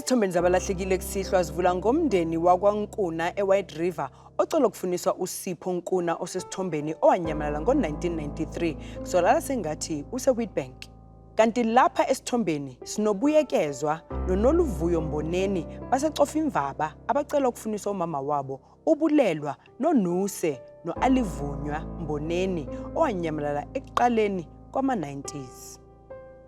Ezithombeni zabalahlekile kusihlwa sivula ngomndeni wakwaNkuna eWhite River ocela ukufuniswa uSipho Nkuna osesithombeni owanyamalala ngo-1993 kusolakala sengathi useWitbank. Kanti lapha esithombeni sinobuyekezwa noNoluvuyo Mboneni baseCofimvaba abacela ukufuniswa umama wabo uBulelwa noNuse no-Alivunywa Mboneni owanyamalala ekuqaleni kwama-90s.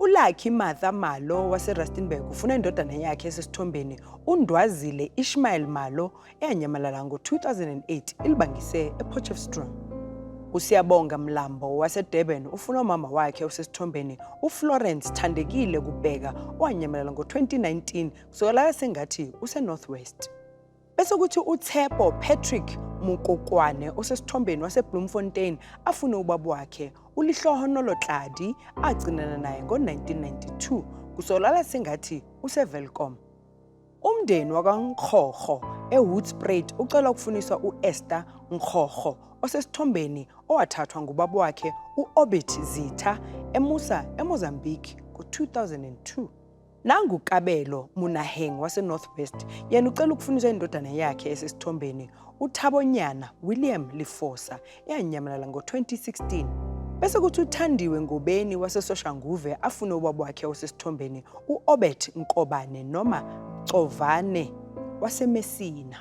ULucky Martha Malo waseRustenburg ufuna indodana yakhe esesithombeni uNdwazile Ishmael Malo eyanyamalala ngo-2008 ilibangise ePotchefstroom. USiyabonga Mlambo waseDurban ufuna umama wakhe osesithombeni uFlorence Thandekile Kubheka owanyamalala ngo-2019 kusukela sengathi useNorth West. Bese kuthi uTshepo Patrick Mukokwane osesithombeni waseBloemfontein afune ubaba wakhe uLihlohonolo Tladi agcinana naye ngo-1992 kusolala sengathi useWelkom. Umndeni wakwaNkgogo eHoedspruit ucela ukufuniswa u-Esther Nkgogo osesithombeni owathathwa ngubaba wakhe u-Obert Zitha emusa eMozambique ngo-2002. Nangu Kabelo Munaheng waseNorth West yena ucela ukufuniswa indodana yakhe esesithombeni uThabonyana William Lifosa eyanyamalala ngo-2016. Bese kuthi uThandiwe Ngobeni waseSoshanguve afune ubaba wakhe osesithombeni u-Obert Nkobane noma Covane waseMessina.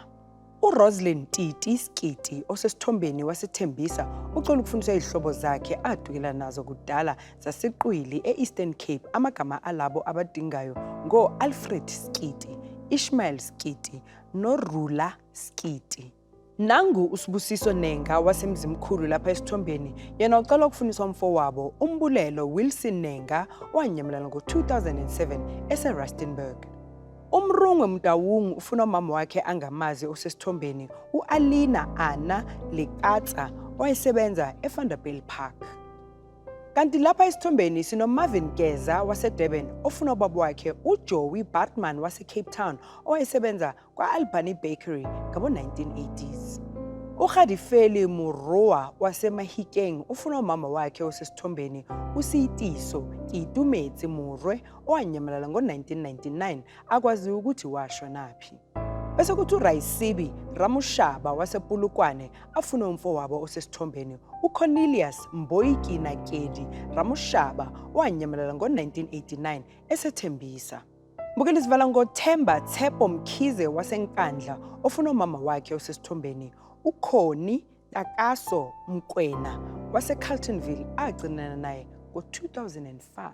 URoslyn Titi Skiti osesithombeni waseThembisa ucela ukufundiswa izihlobo zakhe adukela nazo kudala zaseQwili e-Eastern Cape amagama alabo abadingayo ngo-Alfred Skiti, Ishmael Skiti noRula Skiti. Nangu uSibusiso Nenga waseMzimkhulu lapha esithombeni yena ucela ukufuniswa umfowabo uMbulelo Wilson Nenga owanyamalala ngo-2007 eseRustenburg. UMrungwe Mutawungu ufuna umama wakhe angamazi osesithombeni u-Alina Anna Lekatsa owayesebenza eVanderbijl Park. Kanti lapha esithombeni sinoMarvin Geza waseDurban ofuna ubaba wakhe uJoey Bartman waseCape Town owayesebenza kwa-Albany Bakery ngabo-1980s. URadifeli Muroa waseMahikeng ufuna umama wakhe osesithombeni uSiyitiso Kitumetse Murwe owanyamalala ngo-1999 akwaziwa ukuthi washonaphi. Bese kuthi uRaisibi Ramushaba wasePulukwane afune umfowabo osesithombeni uCornelius Mboiki Nakedi Ramushaba owanyamalala ngo-1989 esethembisa. Mbukeli sivala ngoThemba Tshepo Mkhize waseNkandla ofuna umama wakhe osesithombeni uKhoni Takaso Mkwena waseCarltonville agcinana naye ngo-2005.